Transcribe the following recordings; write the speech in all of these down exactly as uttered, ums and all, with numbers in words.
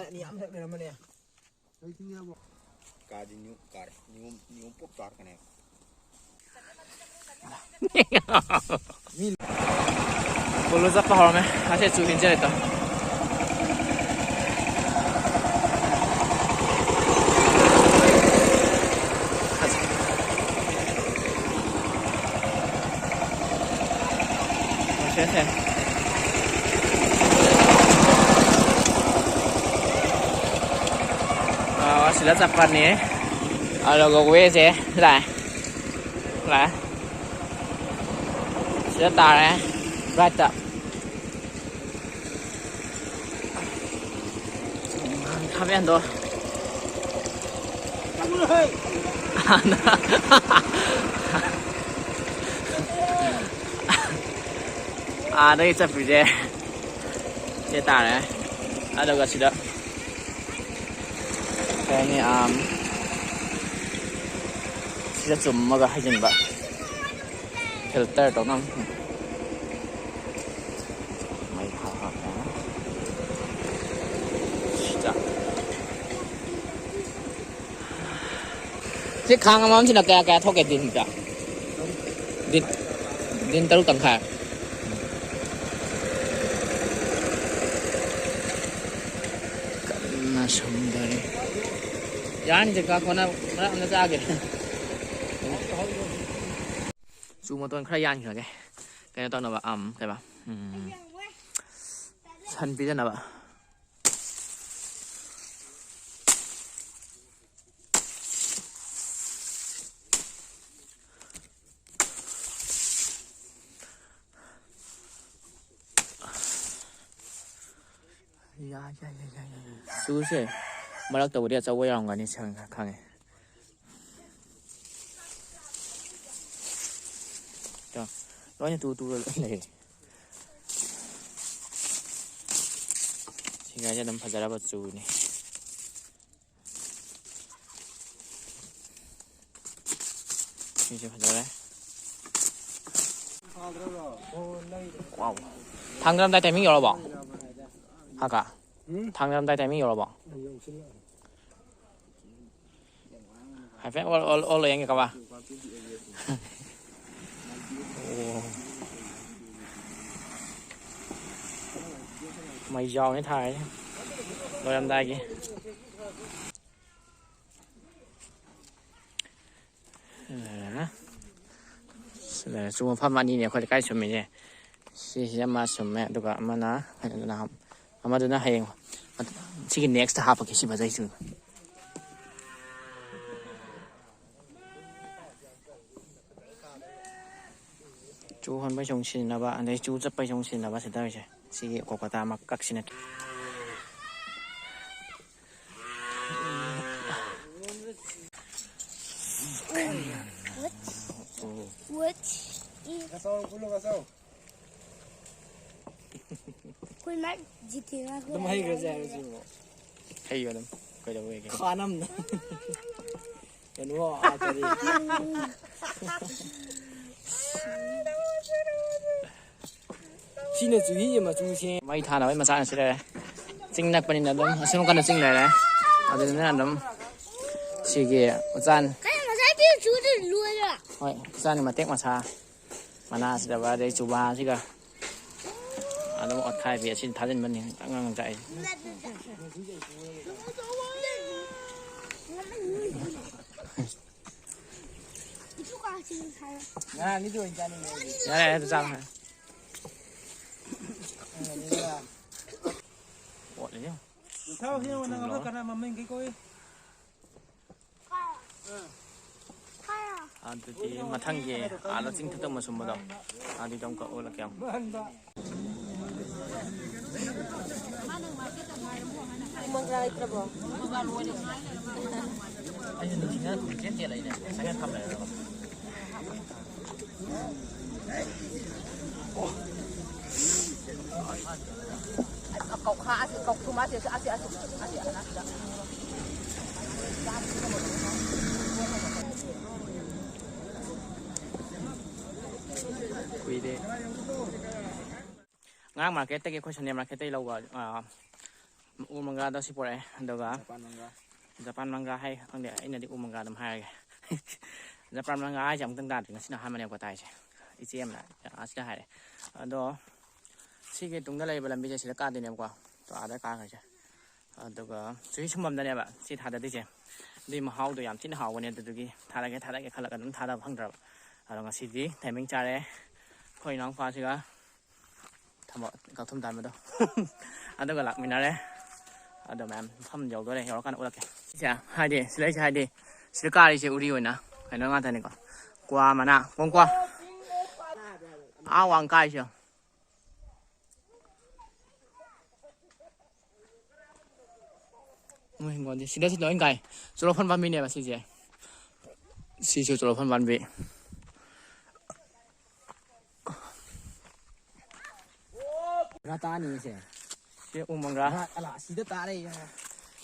ꯑꯅꯤ ꯑꯃꯈꯛ ꯂꯩꯔꯝꯕꯅꯦ꯫ ꯀꯥꯗꯤ ꯅꯤꯌꯨ ꯀꯥꯔꯦ, ꯅꯤꯌꯨ ꯅꯤꯌꯨ ꯄꯣꯞ ꯇꯥꯔꯛꯀꯅꯦꯕ꯫ ꯀꯣꯂꯨ ꯆꯠꯄ ꯍꯧꯔꯝꯃꯦ꯫ ꯑꯁꯦ ꯆꯨ ꯏꯟꯖꯔꯦ ꯇꯣ꯫ ꯁꯦ, ꯁꯦ꯫ ꯑꯥ, ꯑꯁꯤꯗ ꯆꯠꯄꯅꯤ꯫ ꯑꯗꯨꯒ ꯋꯦꯁꯦ ꯂꯥꯛꯑꯦ꯫ ꯂꯥꯛꯑꯦ꯫ ꯁꯤꯗ ꯇꯥꯔꯦ꯫ ꯔꯥꯏꯠꯇ꯫ ꯍꯥꯃꯦꯟꯗꯣ꯫ ꯑꯥꯗꯒꯤ ꯆꯠꯄꯤꯁꯦ ꯁꯤ ꯇꯥꯔꯦ꯫ ꯑꯗꯨꯒ ꯁꯤꯗ ꯀꯩ ꯍꯥꯏꯅꯤ, ꯑꯝ, ꯁꯤꯗ ꯆꯨꯝꯃꯒ ꯍꯩꯖꯤꯟꯕ꯫ ꯐꯤꯜꯇꯔ ꯇꯧꯅꯕ꯫ ꯃꯩ ꯊꯥ ꯍꯥꯞꯄꯦ꯫ ꯁꯤꯗ꯫ ꯁꯤ ꯈꯥꯡ ꯑꯃꯃꯝꯁꯤꯅ ꯀꯌꯥ ꯀꯌꯥ ꯊꯣꯛꯀꯦ ꯗꯤꯟꯗ? ꯗꯤꯟ, ꯗꯤꯟ ꯇꯔꯨꯛ ꯇꯪꯈꯥꯏ꯫ ꯀꯟꯅ ꯁꯨꯝꯗꯔꯤ꯫ ꯌꯥꯅꯤꯁꯦ, ꯀꯥ ꯀꯣꯟꯅ ꯃꯔꯛ ꯑꯃ ꯆꯥꯒꯦ꯫ ꯆꯨ ꯃꯇꯣꯟ ꯈꯔ ꯌꯥꯟꯈ꯭ꯔꯒꯦ꯫ ꯀꯩꯅꯣ ꯇꯧꯅꯕ, ꯑꯝ, ꯀꯩꯕ? ꯎꯝ꯫ ꯁꯟ ꯄꯤꯖꯅꯕ꯫ ꯌꯥꯏ, ꯌꯥꯏ, ꯌꯥꯏ, ꯌꯥꯏ, ꯌꯥꯏ꯫ ꯆꯨꯁꯦ ꯃꯔꯛꯇꯕꯨꯗꯤ ꯑꯆꯧꯕ ꯌꯥꯎꯔꯝꯒꯅꯤ, ꯁꯦ ꯈꯪꯉꯦ꯫ ꯇꯣ, ꯂꯣꯏꯅ ꯇꯨ ꯇꯨꯔ ꯂꯣꯏ ꯂꯩꯔꯦ꯫ ꯁꯤꯒꯥꯏꯁꯦ ꯑꯗꯨꯝ ꯐꯖꯔꯕ ꯆꯨꯅꯤ꯫ ꯁꯤꯁꯦ ꯐꯖꯔꯦ꯫ ꯋꯥꯎ꯫ ꯊꯥꯡꯗꯔꯝꯗꯥꯏ timing ꯌꯧꯔꯕꯣ? ꯍꯥꯀꯥ꯫ ꯊꯥꯡꯖꯔꯝꯗꯥꯏ ꯇꯥꯏꯃꯤꯡ ꯌꯧꯔꯕꯣ? ꯌꯧꯁꯤꯜꯂꯛꯑꯦ꯫ ꯍꯥꯏꯐꯦꯠ ꯑꯣꯜ-, ꯑꯣꯜ-, ꯑꯣꯜꯂ ꯌꯦꯡꯒꯦ ꯀꯕꯥ꯫ ꯑꯣ꯫ ꯃꯩꯖꯥꯎꯅꯤ ꯊꯥꯔꯤꯁꯦ꯫ ꯂꯣꯏꯔꯝꯗꯥꯏꯒꯤ꯫ ꯁꯤꯗ ꯆꯨ ꯃꯐꯝ ꯑꯅꯤꯅꯦ ꯑꯩꯈꯣꯏ ꯂꯩꯀꯥꯏ ꯁꯨꯝꯃꯤꯁꯦ꯫ ꯁꯤꯁꯤꯗ ꯑꯃ ꯁꯨꯝꯃꯦ, ꯑꯗꯨꯒ ꯑꯃꯅ, ꯑꯃꯗꯨꯅ ꯍꯥꯞ-, ꯑꯃꯗꯨꯅ ꯍꯌꯦꯡ, ꯁꯤꯒꯤ next ꯍꯥꯞꯄꯛꯀꯦ ꯁꯤ ꯐꯖꯩ ꯆꯨ꯫ ꯆꯨ ꯍꯣꯟꯕꯩꯁꯨ ꯑꯃꯨꯛ ꯁꯤꯖꯤꯟꯅꯕ, ꯑꯗꯩ ꯆꯨ ꯆꯞꯄꯩꯁꯨ ꯑꯃꯨꯛ ꯁꯤꯖꯤꯟꯅꯕ ꯁꯤꯗ ꯇꯧꯔꯤꯁꯦ꯫ ꯁꯤꯒꯤ ꯀꯣꯀꯣꯇꯥ ꯑꯃ ꯀꯛꯁꯤꯅ꯫ What? What? What? ꯑꯩꯈꯣꯏ ꯃꯥ ꯖꯤꯇꯦꯅ ꯑꯗꯨꯝ ꯍꯩꯈ꯭ꯔꯁꯦ ꯍꯥꯏꯔꯣ ꯁꯤꯕꯣ? ꯍꯩꯌꯨ ꯑꯗꯨꯝ, ꯀꯩꯗꯧꯋꯦꯒꯦ? ꯈꯥꯅꯝꯅ꯫ ꯀꯩꯅꯣ, ꯑꯥ, ꯀꯔꯤ? ꯁꯤꯅ ꯆꯨꯍꯤ ꯃꯆꯨꯁꯦ꯫ ꯃꯩ ꯊꯥꯅꯕꯩ ꯃꯆꯥꯛ ꯑꯁꯤ ꯂꯩꯔꯦ꯫ ꯆꯤꯡ ꯅꯛꯄꯅꯤꯅ ꯑꯗꯨꯝ ꯑꯁꯣꯝ ꯅꯥꯀꯟꯗ ꯆꯤꯡ ꯂꯩꯔꯦ꯫ ꯑꯗꯨꯗꯨꯅ ꯑꯗꯨꯝ ꯁꯤꯒꯤ ꯎꯆꯥꯟ꯫ ꯀꯩꯅꯣ ꯉꯁꯥꯏꯗꯤ ꯆꯨꯗ ꯂꯣꯏꯔꯦ꯫ ꯍꯣꯏ, ꯎꯆꯥꯟꯒꯤ ꯃꯇꯦꯛ ꯃꯁꯥ꯫ ꯃꯅꯥꯁꯤꯗ ꯑꯗꯩ ꯆꯨꯕꯥꯁꯤꯒ ꯑꯗꯨꯝ ꯑꯣꯠꯈꯥꯏꯕꯤ ꯑꯁꯤꯅ ꯊꯥꯖꯤꯟꯕꯅꯤ ꯑꯉꯥꯡ ꯆꯥꯛꯏꯁꯦ꯫ ꯉꯔꯥꯡꯒꯤꯗꯤ ꯑꯣꯏꯅ ꯆꯥꯅꯤꯡꯉꯦ ꯑꯩꯗꯤ꯫ ꯌꯥꯔꯦ, ꯑꯗꯨ ꯆꯥꯔꯣ꯫ ꯑꯣꯠꯂꯤꯅꯦ꯫ ꯏꯊꯥꯎ ꯍꯦꯛ ꯑꯣꯏꯅ ꯉꯥꯡꯕ ꯀꯅꯥ ꯃꯃꯤꯡ ꯀꯩ ꯀꯧꯏ? ꯑꯗꯨꯗꯤ ꯃꯊꯪꯒꯤ ꯑꯥꯗ ꯆꯤꯡꯊꯛꯇ ꯃꯁꯨꯝꯕꯗꯣ ꯑꯗꯨꯗ ꯑꯃꯨꯛ ꯀꯛꯎꯔꯛꯀꯦ ꯑꯃꯨꯛ꯫ ꯑꯩꯁꯨ ꯅꯤꯡꯁꯤꯡꯉꯒ ꯀꯨꯏꯅ ꯆꯦꯟ ꯆꯦꯜꯂꯛꯏꯅꯦ ꯉꯁꯥꯏ ꯊꯝ ꯂꯩꯔꯒ꯫ ꯀꯧꯈꯥ ꯑꯁꯤ, ꯀꯧꯊꯨꯝ ꯑꯁꯤ, ꯑꯁꯤ, ꯑꯁꯤ, ꯑꯁꯤ, ꯑꯁꯤ꯫ ꯀꯨꯏꯔꯦ꯫ ꯉꯔꯥꯡ ꯃꯥꯔꯀꯦꯠꯇꯒꯤ, ꯑꯩꯈꯣꯏ ꯁꯟꯗꯦ ꯃꯥꯔꯀꯦꯠꯇꯒꯤ ꯂꯧꯕ, ꯑꯥ, ꯎ ꯃꯪꯒ꯭ꯔꯥꯗꯣ ꯁꯤ ꯄꯨꯔꯛꯑꯦ, ꯑꯗꯨꯒ ꯖꯄꯥꯟ ꯃꯪꯒ꯭ꯔꯥ꯫ ꯖꯄꯥꯟ ꯃꯪꯒ꯭ꯔꯥ ꯍꯥꯏ, ꯈꯪꯗꯦ, ꯑꯩꯅꯗꯤ ꯎ ꯃꯪꯒ꯭ꯔꯥ ꯑꯗꯨꯝ ꯍꯥꯏꯔꯒꯦ꯫ ꯖꯄꯥꯟ ꯃꯪꯒ꯭ꯔꯥ ꯍꯥꯏꯁꯦ ꯑꯃꯨꯛꯇꯪ ꯇꯥꯗ꯭ꯔꯤ, ꯉꯁꯤꯅ ꯑꯍꯥꯟꯕꯅꯦꯕꯀꯣ ꯇꯥꯏꯁꯦ꯫ ꯏꯆꯦ ꯑꯃꯅ ꯑꯁꯤꯗ ꯍꯥꯏꯔꯦ꯫ ꯑꯗꯣ ꯁꯤꯒꯤ ꯇꯨꯡꯗ ꯂꯩꯔꯤꯕ ꯂꯝꯕꯤꯁꯦ ꯁꯤꯗ ꯀꯥꯗꯣꯏꯅꯦꯕꯀꯣ꯫ ꯇꯣ ꯑꯥꯗ ꯀꯥꯈ꯭ꯔꯁꯦ꯫ ꯑꯗꯨꯒ ꯆꯨꯍꯤ ꯁꯨꯝꯐꯝꯗꯅꯦꯕ ꯁꯤ ꯊꯥꯗꯗꯣꯏꯁꯦ꯫ ꯑꯗꯨꯏ ꯃꯍꯥꯎꯗꯣ ꯌꯥꯝ ꯊꯤꯅ ꯍꯥꯎꯕꯅꯦ, ꯑꯗꯨꯗꯨꯒꯤ ꯊꯥꯗꯒꯦ ꯊꯥꯗꯒꯦ ꯈꯜꯂꯒ ꯑꯗꯨꯝ ꯊꯥꯗꯕ ꯐꯪꯗ꯭ꯔꯕ꯫ ꯑꯗꯣ ꯉꯁꯤꯗꯤ ꯇꯥꯏꯃꯤꯡ ꯆꯥꯔꯦ꯫ ꯑꯩꯈꯣꯏ ꯏꯅꯥꯎꯄꯥꯁꯤꯒ ꯊꯝꯕ ꯀꯛꯊꯨꯝ ꯇꯥꯟꯕꯗꯣ꯫ ꯑꯗꯨꯒ ꯂꯥꯛꯃꯤꯟꯅꯔꯦ꯫ ꯑꯗꯣ ꯃꯌꯥꯝ ꯃꯐꯝ ꯌꯧꯗꯣꯔꯦ, ꯌꯧꯔꯀꯥꯟꯗ ꯎꯠꯂꯛꯀꯦ꯫ ꯁꯤꯁꯦ ꯍꯥꯏꯗꯤ ꯁꯤꯗꯩꯁꯦ ꯍꯥꯏꯗꯤ ꯁꯤꯗ ꯀꯥꯔꯤꯁꯦ ꯎꯔꯤ ꯑꯣꯏꯅ ꯀꯩꯅꯣ ꯉꯥꯛꯇꯅꯤꯀꯣ꯫ ꯀ꯭ꯋꯥ ꯃꯅꯥ, ꯀꯣꯡꯀ꯭ꯋꯥ꯫ ꯑꯥ ꯋꯥꯡ ꯀꯥꯏꯁꯦ꯫ ꯃꯣꯏ ꯍꯤꯡꯒꯣꯜꯁꯦ ꯁꯤꯗꯁꯨ ꯂꯣꯏ ꯀꯥꯏ꯫ ꯆꯣꯔꯣꯐꯣꯟ ꯄꯥꯝꯕꯤꯅꯦꯕ ꯁꯤꯁꯦ꯫ ꯁꯤꯁꯨ ꯆꯣꯔꯣꯐꯣꯟ ꯄꯥꯝꯕꯤ꯫ ꯄꯨꯔꯥ ꯇꯥꯅꯤꯁꯦ꯫ ꯁꯤ ꯎ ꯃꯪꯒ꯭ꯔꯥ꯫ ꯑꯂꯥ, ꯁꯤꯗ ꯇꯥꯔꯦ꯫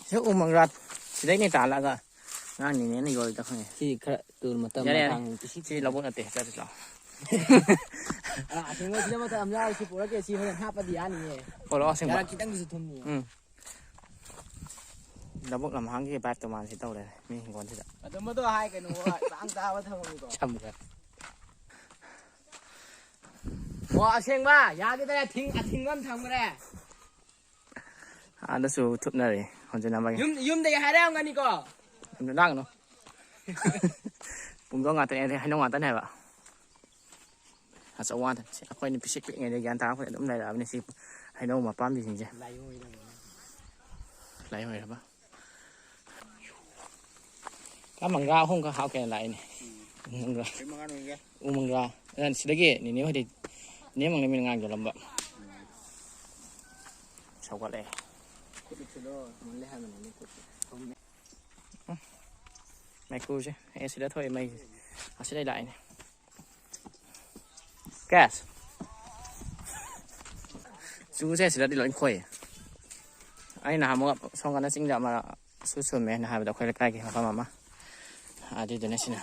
ꯁꯤ ꯎ ꯃꯪꯒ꯭ꯔꯥ꯫ ꯁꯤꯗꯩꯅꯦ ꯇꯥꯜꯂꯛꯑꯒ ꯉꯔꯥꯡ ꯅꯤꯅꯦꯅ ꯌꯣꯜꯂꯤꯗꯣ ꯈꯪꯉꯦ꯫ ꯁꯤ ꯈꯔ ꯇꯨ ꯃꯇꯝ ꯌꯥꯔꯦ, ꯌꯥꯔꯦ꯫ ꯃꯇꯥꯡ ꯏꯁꯤꯡ ꯁꯤ ꯂꯧꯕꯨꯛ ꯅꯠꯇꯦ, ꯆꯠꯂꯁꯤ ꯂꯥꯛꯑꯣ꯫ ꯑ, ꯑꯁꯦꯡꯕ ꯁꯤꯗ ꯃꯇꯝ ꯌꯥꯎꯔ ꯁꯤ ꯄꯨꯔꯛꯀꯦ, ꯁꯤ ꯍꯣꯔꯦꯟ ꯍꯥꯞꯄꯗꯤ ꯌꯥꯅꯤꯌꯦ꯫ ꯄꯣꯔꯛꯑꯣ ꯑꯁꯦꯡꯕ꯫ ꯌꯥꯔꯦ, ꯈꯤꯇꯪꯗꯨꯁꯨ ꯊꯨꯝꯅꯤ꯫ ꯎꯝ꯫ ꯂꯧꯕꯨꯛ ꯂꯝꯍꯥꯡꯒꯤ vibe ꯇꯣꯉꯥꯟꯁꯤ ꯇꯧꯔꯦ ꯃꯤ ꯍꯤꯡꯒꯣꯜꯁꯤꯗ꯫ ꯑꯗꯨꯝꯕꯗꯣ ꯍꯥꯏꯒꯅꯨ, ꯆꯥꯡ ꯆꯥꯕ ꯊꯕꯛꯅꯤꯀꯣ꯫ ꯁꯝꯈ꯭ꯔꯦ꯫ ꯑꯣ, ꯑꯁꯦꯡꯕ? ꯌꯥꯈꯤꯗ꯭ꯔꯦ, ꯑꯊꯤꯡ-, ꯑꯊꯤꯡꯕ ꯑꯃ ꯊꯝꯈ꯭ꯔꯦ꯫ ꯑꯥꯗꯁꯨ ꯊꯨꯞꯅꯔꯦ ꯍꯣꯟꯖꯤꯟꯅꯕꯒꯤ꯫ ꯌꯨꯝ, ꯌꯨꯝꯗꯒꯤ ꯍꯥꯏꯔꯛꯑꯝꯒꯅꯤꯀꯣ? ꯌꯨꯝꯗ ꯂꯥꯡꯒꯅꯨ꯫ ꯄꯨꯡꯗꯣꯟ ꯉꯥꯛꯇꯅꯦ, ꯑꯗꯩ ꯍꯩꯅꯧ ꯉꯥꯛꯇꯅꯦ ꯍꯥꯏꯕ꯫ ꯑꯆꯧꯕ ꯉꯥꯛꯇꯅꯦ꯫ ꯁꯤ ꯑꯩꯈꯣꯏꯅ ꯄꯤꯁꯛ ꯄꯤꯛꯏꯉꯩꯗꯒꯤ ꯒ꯭ꯌꯥꯟ ꯇꯥꯔꯛꯄꯗ ꯑꯗꯨꯝ ꯂꯩꯔꯛꯑꯕꯅꯤ ꯁꯤ ꯍꯩꯅꯧ ꯃꯄꯥꯝꯕꯤꯁꯤꯡꯁꯦ꯫ ꯂꯥꯏ ꯑꯣꯏꯔꯕ꯫ ꯀꯥ ꯃꯪꯒ꯭ꯔꯥ ꯑꯍꯨꯝꯈꯛ ꯍꯥꯞꯀꯦꯅ ꯂꯥꯛꯏꯅꯦ꯫ ꯎꯝ꯫ ꯃꯪꯒ꯭ꯔꯥ꯫ ꯀꯩ ꯃꯪꯒ꯭ꯔꯥꯅꯣ ꯍꯥꯏꯒꯦ? ꯎ ꯃꯪꯒ꯭ꯔꯥ꯫ ꯑꯗꯨꯅ ꯁꯤꯗꯒꯤ ꯅꯦꯅꯦ ꯍꯣꯏꯗꯤ, ꯅꯦꯅꯦ ꯃꯪꯂꯦꯝꯕꯤꯅ ꯉꯥꯡ ꯌꯣꯜꯂꯝꯕ꯫ ꯎꯝ꯫ ꯁꯧꯒꯠꯂꯛꯑꯦ꯫ ꯈꯨꯠ ꯂꯨꯞꯁꯤꯜꯂꯣ, ꯃꯨꯜꯂꯦ ꯍꯥꯏꯕꯅꯤꯅꯦ ꯈꯨꯠꯁꯦ꯫ ꯎꯝ꯫ ꯃꯩꯈꯨꯁꯦ꯫ ꯑꯦ, ꯁꯤꯗ ꯊꯣꯛꯑꯦ ꯃꯩꯁꯦ꯫ ꯑꯁꯤꯗꯩ ꯂꯥꯛꯏꯅꯦ꯫ ꯀꯦꯁ꯫ ꯆꯨꯁꯦ ꯁꯤꯗꯗꯤ ꯂꯣꯏ ꯈꯣꯏ꯫ ꯑꯩ ꯅꯍꯥꯟꯃꯨꯛ ꯁꯣꯝ ꯀꯥꯟꯗ ꯆꯤꯡꯗ ꯑꯃ ꯁꯨ ꯁꯨꯝꯃꯦꯅ ꯍꯥꯏꯕꯗꯣ, ꯑꯩꯈꯣꯏ ꯂꯩꯀꯥꯏꯒꯤ ꯃꯐꯝ ꯑꯃ꯫ ꯑꯗꯨꯏꯗꯨꯅ ꯁꯤꯅ꯫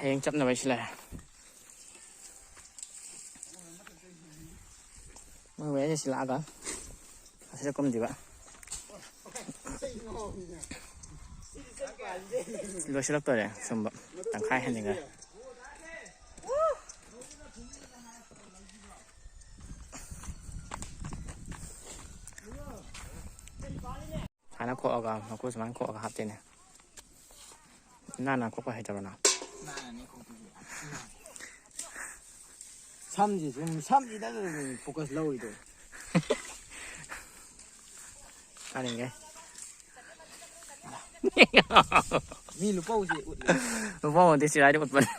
ꯍꯌꯦꯡ ꯆꯞꯅꯕꯩꯁꯨ ꯂꯩꯔꯦ꯫ ꯃꯣꯏ ꯋꯦꯁꯦ ꯁꯤ ꯂꯥꯛꯑꯒ ꯁꯤꯗ ꯀꯨꯝꯗ꯭ꯔꯤꯕ꯫ ꯂꯣꯏꯁꯤꯜꯂꯛꯇꯣꯔꯦ ꯁꯨꯝꯕ꯫ ꯇꯪꯈꯥꯏ ꯍꯦꯟꯖꯤꯟꯈ꯭ꯔꯦ꯫ ꯁꯨꯃꯥꯏꯅ ꯈꯣꯛꯑꯒ, ꯃꯀꯨ ꯁꯨꯃꯥꯏꯅ ꯈꯣꯛꯑꯒ ꯍꯥꯞꯇꯣꯏꯅꯦ꯫ ꯅꯥꯟꯅ ꯈꯣꯛꯄ ꯍꯩꯇꯕ꯭ꯔꯣ ꯅꯪ? ꯁꯝꯁꯤ ꯁꯨꯝ, ꯁꯝꯁꯤꯗ ꯑꯗꯨꯝ focus ꯂꯧꯔꯤꯗꯣ꯫ ꯀꯥꯅꯤꯡꯉꯦ꯫ ꯃꯤ ꯂꯨꯄꯧꯁꯤ ꯎꯠꯂꯤ꯫ ꯂꯨꯄꯧ ꯅꯠꯇꯦ, ꯆꯤꯔꯥꯏꯗ ꯎꯠꯄꯅꯦ꯫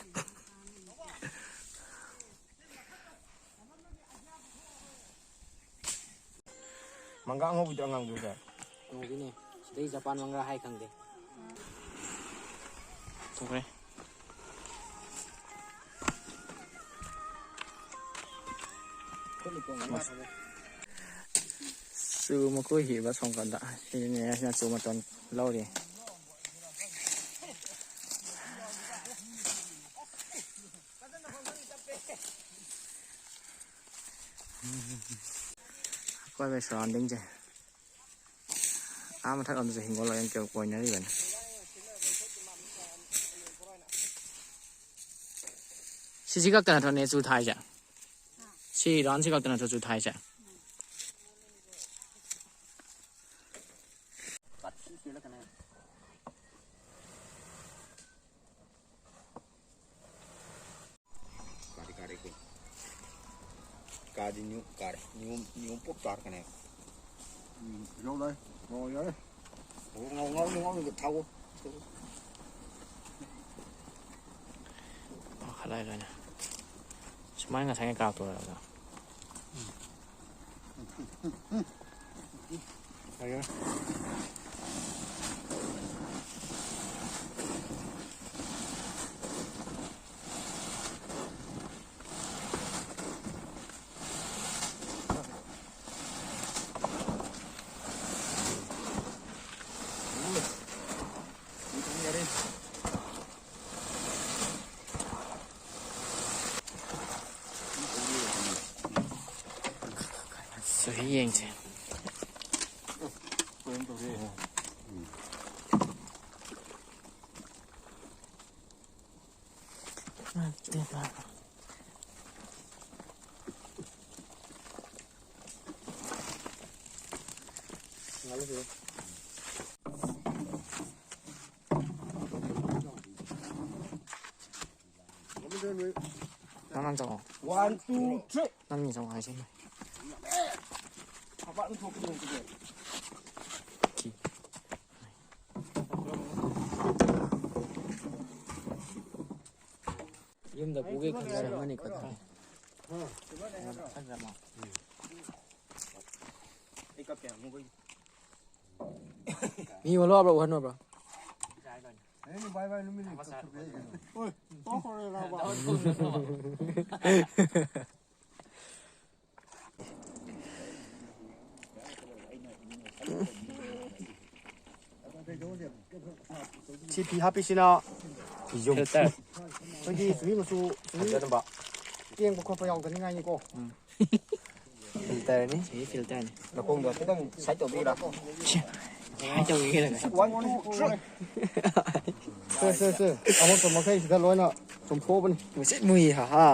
ꯃꯪꯒ꯭ꯔꯥ ꯑꯉꯧꯕꯤꯗꯣ ꯑꯉꯥꯡꯕꯤꯗꯣ꯫ ꯇꯧꯕꯤꯅꯦ꯫ ꯁꯤꯗꯩ ꯖꯄꯥꯟ ꯃꯪꯒ꯭ꯔꯥ ꯍꯥꯏ ꯈꯪꯗꯦ꯫ ꯊꯣꯛꯈ꯭ꯔꯦ꯫ ꯆꯨ ꯃꯀꯨ ꯍꯤꯕ ꯁꯣꯝꯀꯥꯟꯗ꯫ ꯁꯤꯅꯦ ꯑꯩꯅ ꯆꯨ ꯃꯇꯣꯟ ꯂꯧꯔꯤ꯫ ꯑꯀꯣꯏꯕꯒꯤ surrounding ꯁꯦ꯫ ꯑꯥ ꯃꯊꯛ ꯂꯣꯝꯗꯁꯨ ꯍꯤꯡꯒꯣꯜ ꯂꯣꯏꯅ ꯀꯣꯏꯅꯔꯤꯕꯅꯤ꯫ ꯁꯤꯁꯤ ꯈꯛꯇ ꯅꯠꯇ꯭ꯔꯣꯅꯦ ꯆꯨ ꯊꯥꯏꯁꯦ? ꯁꯤ round ꯁꯤ ꯈꯛꯇ ꯅꯠꯇ꯭ꯔꯣ ꯆꯨ ꯊꯥꯏꯁꯦ? ꯀꯥꯗꯤ ꯀꯥꯔꯦꯀꯣ꯫ ꯀꯥꯗꯤ ꯅꯤꯌꯨꯝ ꯀꯥꯔꯦ꯫ ꯅꯤꯌꯨꯝ, ꯅꯤꯌꯨꯝ ꯄꯣꯞ ꯇꯥꯔꯛꯀꯅꯦꯕ꯫ ꯎꯝ, ꯌꯥꯎ ꯂꯥꯏ꯫ ꯉꯧ ꯌꯥꯔꯦ꯫ ꯑꯣ, ꯉꯧ, ꯉꯧ, ꯉꯧ, ꯉꯧ, ꯊꯥꯎ꯫ ꯋꯥꯈꯠꯂꯛꯑꯦ ꯀꯩꯅꯣ꯫ ꯁꯨꯃꯥꯏꯅ ꯉꯁꯥꯏꯅ ꯀꯥꯞꯇꯣꯔꯕ? ꯆꯨꯍꯤ ꯌꯦꯡꯁꯦ꯫ ꯅꯪ ꯅꯪ ꯆꯪꯉꯣ꯫ One, two, three. ꯅꯪꯅꯤ ꯆꯪꯉꯣ ꯍꯥꯏꯁꯦ꯫ ꯌꯨꯝꯗ ꯄꯨꯒꯦ ꯈꯟꯖꯔꯝꯃꯅꯤ ꯀꯣ꯫ ꯃꯤ ꯌꯣꯜꯂꯣ ꯍꯥꯏꯕ꯭ꯔꯣ, ꯎꯍꯟꯅꯕ꯭ꯔꯣ? ꯁꯤ ꯐꯤ ꯍꯥꯞꯄꯤꯁꯤꯅ ꯐꯤꯖꯨꯝ꯫ Filter꯫ ꯑꯩꯈꯣꯏꯒꯤ ꯆꯨꯍꯤ ꯃꯆꯨ, ꯆꯨꯍꯤ ꯐꯖꯅꯕ꯫ ꯀꯦꯡꯕ ꯈꯣꯠꯄ ꯌꯥꯎꯗꯅꯤꯡꯉꯥꯏꯅꯤꯀꯣ꯫ ꯎꯝ꯫ Filterꯅꯤ꯫ ꯁꯤ filterꯅꯤ꯫ ꯅꯈꯣꯡꯗꯣ ꯈꯤꯇꯪ side ꯇꯧꯕꯤꯔꯥ? Side ꯇꯧꯕꯤꯔꯥ? One, two, three꯫ ꯁꯦ, ꯁꯦ, ꯁꯦ꯫ ꯑꯃꯣꯠꯄ ꯃꯈꯩꯁꯤꯗ ꯂꯣꯏꯅ ꯆꯨꯝꯊꯣꯛꯑꯕꯅꯤ꯫ ꯃꯨꯁꯤꯠ ꯃꯨꯏ, ꯍꯥ ꯍꯥ꯫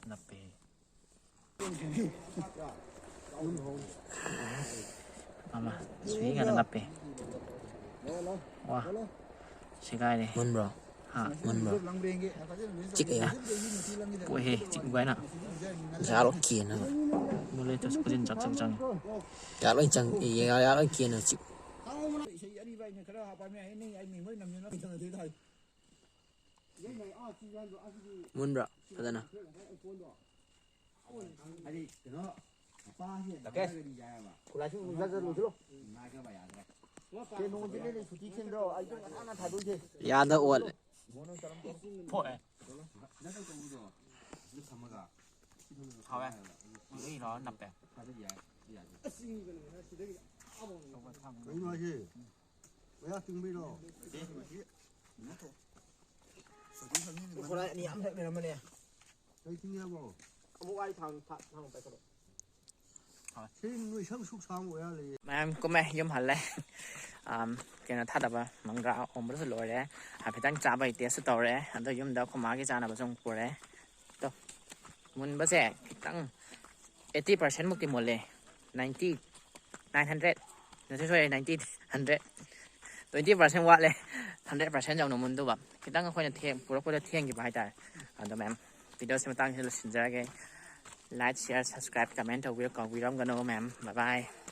ꯅꯞꯄꯦ꯫ ꯃꯥꯃ, ꯁꯨꯏ ꯉꯥꯛꯇ ꯅꯞꯄꯦ꯫ ꯋꯥ, ꯁꯦꯒꯥꯏꯔꯦ꯫ ꯃꯨꯟꯕ꯭ꯔꯣ? ꯍꯥ? ꯃꯨꯟꯕ꯭ꯔꯣ? ꯆꯤꯛꯑꯦ꯫ ꯀꯣꯛꯑꯦꯍꯦ, ꯆꯤꯛꯎ ꯀꯥꯏꯅ꯫ ꯌꯥꯔꯣ ꯀꯦꯟꯅꯕ꯫ ꯃꯨꯜꯂꯦ, ꯇꯁ ꯈꯨꯖꯤꯟ ꯆꯥꯛ ꯆꯥꯛ ꯆꯪꯉꯦ꯫ ꯌꯥ ꯂꯣꯏ ꯆꯪ-, ꯌꯥ, ꯌꯥ ꯂꯣꯏ ꯀꯦꯟꯅ ꯆꯤꯛ-꯫ ꯃꯨꯟꯕ꯭ꯔꯥ? ꯐꯖꯅ꯫ ꯂꯥꯀꯦꯁ, ꯈꯨꯂꯥꯏꯁꯤ ꯖꯠ ꯖꯠ ꯂꯣꯏꯁꯤꯜꯂꯣ꯫ ꯀꯩꯅꯣꯗꯤ ꯂꯩꯔꯦ, ꯁꯨꯇꯤ ꯊꯦꯡꯗ꯭ꯔꯣ? ꯑꯩ ꯉꯟꯇꯥꯅ ꯊꯥꯗꯣꯛꯏꯁꯦ꯫ ꯌꯥꯗ ꯑꯣꯜꯂꯦ꯫ ꯊꯣꯛꯑꯦ꯫ ꯍꯥꯎꯋꯦ꯫ ꯎꯏ ꯂꯥꯎꯔ ꯅꯞꯄꯦ꯫ ꯀꯩꯅꯣ ꯍꯥꯏꯁꯦ? ꯃꯌꯥ ꯆꯤꯡꯕꯩꯔꯣ? ꯈꯣꯔꯥꯏ ꯑꯅꯤ ꯌꯥꯝ ꯍꯦꯛ ꯂꯩꯔꯝꯕꯅꯦ꯫ ꯀꯩ ꯊꯤꯡꯉꯦꯕꯣ? ꯑꯃꯨꯛ ꯑꯩ ꯊꯥꯡ ꯊꯥ- ꯊꯥꯡ ꯄꯥꯏꯈꯠꯂꯣ꯫ ꯁꯤ ꯅꯣꯏ ꯁꯪ ꯁꯨꯛ ꯁꯥꯡꯕ ꯑꯣꯏꯔ ꯂꯩꯌꯦ꯫ ꯃꯌꯥꯝ ꯀꯨꯝꯃꯦ, ꯌꯨꯝ ꯍꯜꯂꯦ꯫ ꯑꯝ, ꯀꯩꯅꯣ ꯊꯥꯗꯕ ꯃꯪꯒ꯭ꯔꯥ ꯑꯣꯝꯕꯗꯁꯨ ꯂꯣꯏꯔꯦ꯫ ꯍꯥꯏꯐꯦꯠꯇꯪ ꯆꯥꯕꯒꯤ ꯇꯦꯁꯁꯨ ꯇꯧꯔꯦ꯫ ꯑꯗꯣ ꯌꯨꯝꯗ ꯑꯩꯈꯣꯏ ꯃꯥꯒꯤ ꯆꯥꯅꯕꯁꯨ ꯑꯃꯨꯛ ꯄꯨꯔꯦ꯫ ꯑꯗꯣ ꯃꯨꯟꯕꯁꯦ ꯈꯤꯇꯪ eighty percent ꯃꯨꯛꯇꯤ ꯃꯨꯜꯂꯦ꯫ Ninety, nine hundred, ꯅꯠꯇꯦ, ꯁꯣꯏꯔꯦ, ninety, hundred, twenty percent ꯋꯥꯠꯂꯦ꯫ Hundred percent ꯌꯧꯅ ꯃꯨꯟꯗꯧꯕ꯫ ꯈꯤꯇꯪ ꯑꯩꯈꯣꯏꯅ ꯊꯦꯡ ꯄꯨꯔꯛꯄꯗ ꯊꯦꯡꯈꯤꯕ ꯍꯥꯏꯇꯥꯔꯦ꯫ ꯑꯗꯣ ꯃꯌꯥꯝ, ꯚꯤꯗꯤꯑꯣꯁꯤ ꯃꯇꯥꯡꯁꯤꯗ ꯂꯣꯏꯁꯤꯟꯖꯔꯒꯦ꯫ Like, share, subscribe, comment ꯇꯧꯕꯤꯔ ꯀꯥꯎꯕꯤꯔꯝꯒꯅꯣ ꯃꯌꯥꯝ꯫ Bye bye꯫